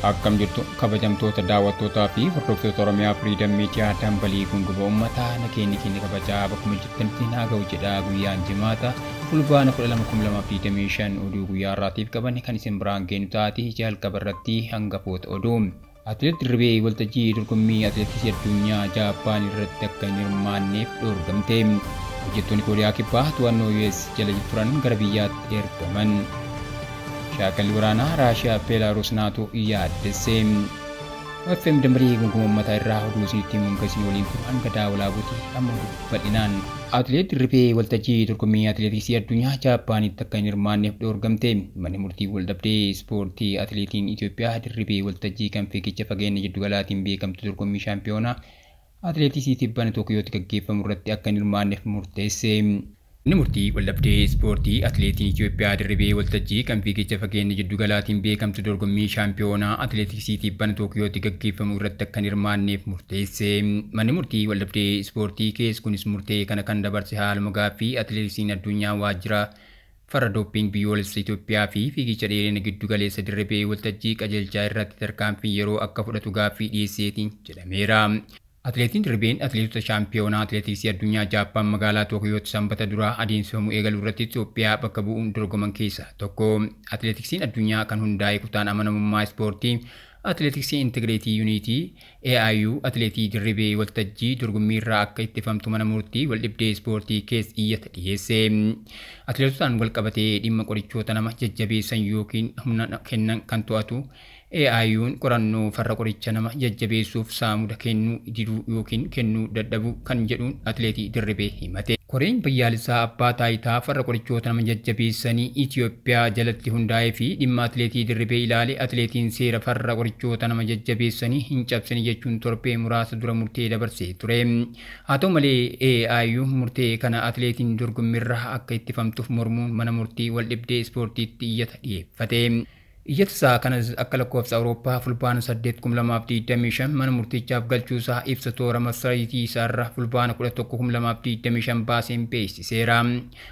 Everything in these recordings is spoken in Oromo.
Akkam jirtu kabajamtoota daawwattootaa fi hordoftoota Oromiyaa Freedom Media dambalii gunguma uummataa nageenyi keenya kabajaa bakkuma jirtanitti naa ga'u jedha. Guyyaan jimaata fulbaana 12,2025 oduu guyyaa har'aatiif qaban kan isin biraan geenyu taati. Jalqaba irratti hangafoota oduu. Atileet Dirribee waltajjii dorgommii atileetiksii addunyaa Jaappaan irratti akka hin hirmaanneef dhoorgamte. Hojjettoonni Kooriyaa Kibbaa to'annoo US jala turan gara biyyaatti ergaman. Shaakalli waraanaa Raashiyaa Beelaaruus Naatoo yaaddesse. FM dambalii gunguma uummataa irraa oduu isinitti himuun kan isin waliin turu hanga daawwalaabuuti amma bal'inaan. Atileet Dirribee waltajjii dorgommii atileetiksii addunyaa Jaappaanitti akka hin hirmaanneef dhoorgamte. Manni murtii waldhabdee ispoortii atileetiin Itoophiyaa Dirribee waltajjii kan fiigicha fageenya jiddugalaatiin beekamtu dorgommii shaampiyoonaa atileetiksii tibbana Tookiyootti gaggeeffamu irratti akka hin hirmaanneef murteesse. Manni murtii waldhabdee ispoortii atileetiin Itoophiyaa Dirribee waltajjii kan fiigicha fageenya jiddugalaatiin beekamtu dorgommii shaampiyoonaa atileetiksii tibbana Tookiyootti gaggeeffamu irratti akka hin hirmaanneef murteesse. Manni murtii waldhabdee ispoortii keessa kunis murtee kana kan dabarse haaluma gaaffii atileetiksiin addunyaa waajjira farra doopping biyyoolessa Itoophiyaa fi fiigicha dheerina giddugaleessa Dirribee waltajjii qajeelchaa irratti tarkaanfii yeroo akka fudhatu gaaffii dhiyeesseetiin jedhameera. Atileetiin Dirribeen atileetota shaampiyoonaa atileetiksii addunyaa Jaappaan magaalaa Tookiyootti sanbata duraa adeemsifamu eegaluu irratti Itoophiyaa bakka bu'uun dorgoman keessaa tokko. Atileetiksiin addunyaa kan hundaa'e kutaan amanamummaa ispoortii Atileetiksii Integreetii Yuunitii AIU atileetii Dirribee waltajjii dorgommii irraa akka ittifamtu mana murtii waldhibdee ispoortii keessa iyyata dhiyeesse. Atileetotaan walqabatee dhimma qorichoota nama jajjabeessan yookiin humna kennan kan to'atu AIU'n qorannoo farra qoricha nama jajjabeessuuf saamuda kennuu diduu yookiin kennuu dadhabuu kan jedhuun atileetii Dirribee himate. Koreen biyyaalessaa abbaa taayitaa farra qorichoota nama jajjabeessanii Itoophiyaa jalatti hundaa'ee fi dhimma atileetii Dirribee ilaale atileetiin seera farra qorichoota nama jajjabeessanii hin cabsine jechuun torbee muraasa dura murtee dabarsee ture. Haa ta'u malee AIU murtee kana atileetiin dorgommiirraa akka ittifamtuuf mormuun mana murtii waldhibdee ispoortiitti iyyata dhiyeeffate. Iyyata isaa kanas akka lakkoofsa Awurooppaa fulbaana 8,2025 mana murtichaaf galchuusaa ibsa toora marsariitii isaarra fulbaana 11,2025 baaseen beeksiseera.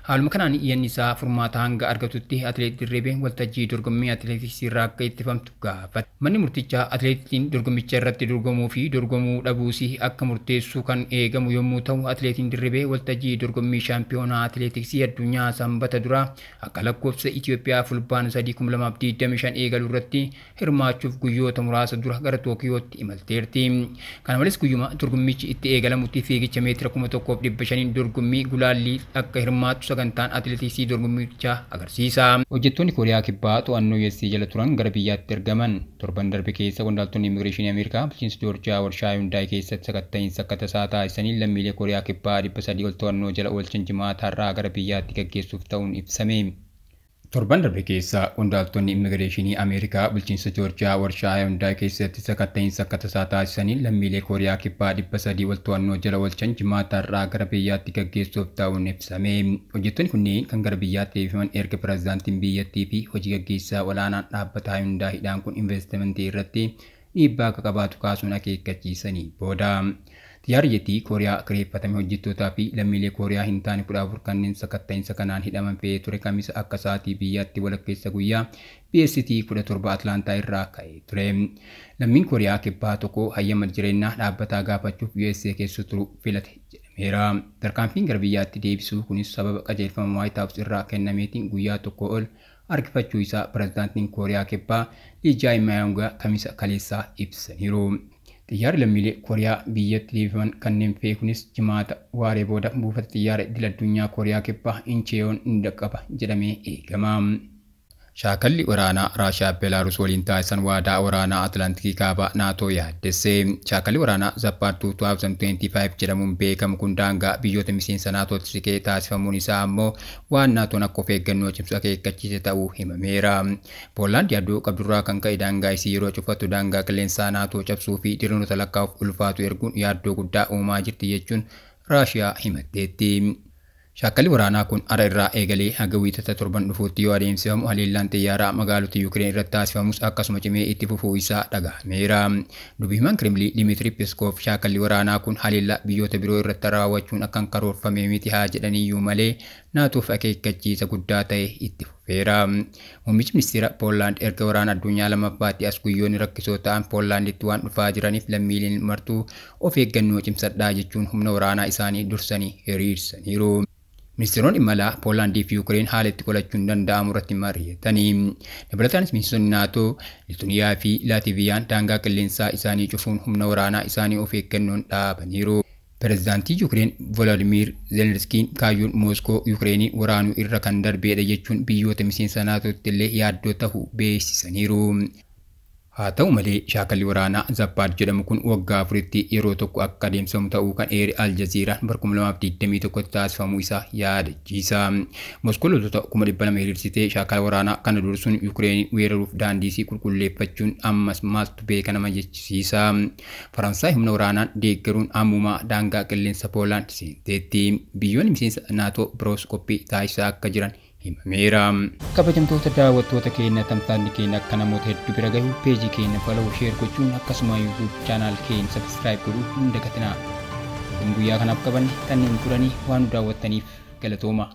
Haaluma kanaan iyyanni isaa furmaata hanga argatutti atileet Dirribeen waltajjii dorgommii atileetiksii irraa akka ittifamtu gaafate. Manni murtichaa atileetiin dorgommicha irratti dorgomuu fi dorgomuu dhabuusii akka murteessu kan eegamu yommuu ta'u atileetiin Dirribee waltajjii dorgommii shaampiyoonaa atileetiksii addunyaa sanbata duraa akka lakkoofsa Itoophiyaa fulbaana 3,2025 eegaluu irratti hirmaachuuf guyyoota muraasa dura gara Tookiyootti imalteerti. Kana malees guyyuma dorgommichi itti eegalamutti fiigicha meetira 1500 dorgommii gulaallii akka hirmaattu sagantaan atileetiksii dorgommichaa agarsiisa. Hojjettoonni Kooriyaa Kibbaa to'annoo US jala turan gara biyyaatti ergaman. Torban darbe keessa qondaaltonni immigireeshinii Ameerikaa bulchiinsa Joorjiyaa warshaa Hyundai keessatti sakatta'iinsa akka tasaa taasisanii lammiilee Kooriyaa Kibbaa 300 ol to'annoo jala oolchan jimaata har'aa gara biyyaatti gaggeessuuf ta'uun ibsame. Torban darbe keessa qondaaltonni immigireeshinii Ameerikaa bulchiinsa Joorjiyaa warshaa Hyundai keessatti sakatta'iinsa akka tasaa taasisanii lammiilee Kooriyaa Kibbaa 300 ol to'annoo jala oolchan jimaata har'aa gara biyyaatti gaggeessuuf ta'uun ibsame. Hojjettoonni kunneen kan gara biyyaatti deebifaman erga pirezidaantiin biyyattii fi hojii gaggeessaa olaanaan dhaabbata Hyundai hidhaan kun investimentii irratti dhiibbaa akka qabaatu kaasuun akeekkachiisanii booda. Xiyyaarri jetii Kooriyaa kireeffatame hojjettootaa fi lammiilee Kooriyaa hin taane 14 kanneen sakatta'iinsa kanaan hidhaman fe'ee ture kamisa akka sa'aatii biyyaatti walakkeessa guyyaa BST 17 Atlaantaa irraa ka'ee ture. Lammiin Kooriyaa Kibbaa tokko hayyama jireenyaa dhaabbataa gaafachuuf USA keessa turu filate jedhameera. Tarkaanfiin gara biyyaatti deebisuu kunis sababa qajeelfama White House irraa kennameetiin guyyaa tokko ol harkifachuu isaa pirezidaantiin Kooriyaa Kibbaa Lee Jae-myung kamisa kaleessaa ibsaniiru. Xiyyaarri lammiilee Kooriyaa biyyatti deebifaman kanneen fe'e kunis jimaata waaree booda buufata xiyyaara idil addunyaa Kooriyaa Kibbaa Incheon ni dhaqqaba jedhamee eegama. Shaakalli waraanaa Raashiyaa Beelaaruus waliin taasisan waadaa waraanaa Atlaantikii kaabaa Naatoo yaaddesse. Shaakalli waraanaa Zappaar 2025 jedhamuun beekamu kun daangaa biyyoota miseensa Naatootti siqee taasifamuun isaa ammoo waan Naatoon akka of eeggannoo cimsu akeekkachiise ta'uu himameera. Poolaand yaaddoo qabdurraa kan ka'e daangaa isii yeroo cufattu daangaa qilleensaa Naatoo cabsuu fi diroonota lakkaa'uuf ulfaatu erguun yaaddoo guddaa uumaa jirti jechuun Raashiyaa himatteetti. Shaakalli waraanaa kun har'a irraa eegalee haga wiixata torban dhufuutti yoo adeemsifamu haleellaan xiyyaaraa magaalota Yuukireen irratti taasifamus akkasuma cimee itti fufuu isaa dhagahameera. Dubbi himaan Kireemlii Dimitri Peskov shaakalli waraanaa kun haleellaa biyyoota biroo irratti raawwachuun akka hin karoorfame miti haa jedhaniyyuu malee naatoof akeekkachiisa guddaa ta'e itti fufeera. Muummichi ministeera Poolaand erga waraana addunyaa lammaffaatti as guyyoonni rakkisoo ta'an Poolaanditti waan dhufaa jiraniif lammiileen martuu of eeggannoo cimsadhaa jechuun humna waraanaa isaanii dursanii hiriirsaniiru. Ministeeronni dhimma alaa Poolaandii fi Yuukireen haala itti qolachuun danda'amu irratti mari'atanii. Dabalataanis miseensonni naatoo Liituniyaa fi Laativiyaan daangaa qilleensaa isaanii cufuun humna waraanaa isaanii of eeggannoon dhaabaniiru. Pireezidaantii Yuukireen Volodimiir Zelenskiin kaayyoon Mooskoo Yuukireenii waraanuu irra kan darbeedha jechuun biyyoota miseensa naatootti illee yaaddoo ta'uu beeksisaniiru. Haa ta'u malee shaakalli waraanaa Zappaad jedhamu kun waggaa afuritti yeroo tokko akka adeemsifamu ta'uu kan eere Aljaziiraan bara 2021 taasifamuu isaa yaadachiisa. Moskoo loltoota 200,000 hiriirsitee shaakala waraanaa kana dursuun Yuukireenii weeraruuf daandii isii qulqulleeffachuun ammas maaltu beeka nama jechisiisa. Faransaay humna waraanaan deeggaruun ammumaa daangaa qilleensa Poolaand seenteetti. Biyyoonni miseensa naatoo biroos qophii taasisaa akka jiran himameera. Kabajamtoota daawwattoota keenya tamsaasni keenya akka namoota hedduu bira gahu peejii keenya follow share gochuun akkasuma YouTube channel keenya subscribe godhuu hin dagatinaa. Guyyaa kanaaf qabanne kanneen turanii waan nu daawwattaniif galatooma.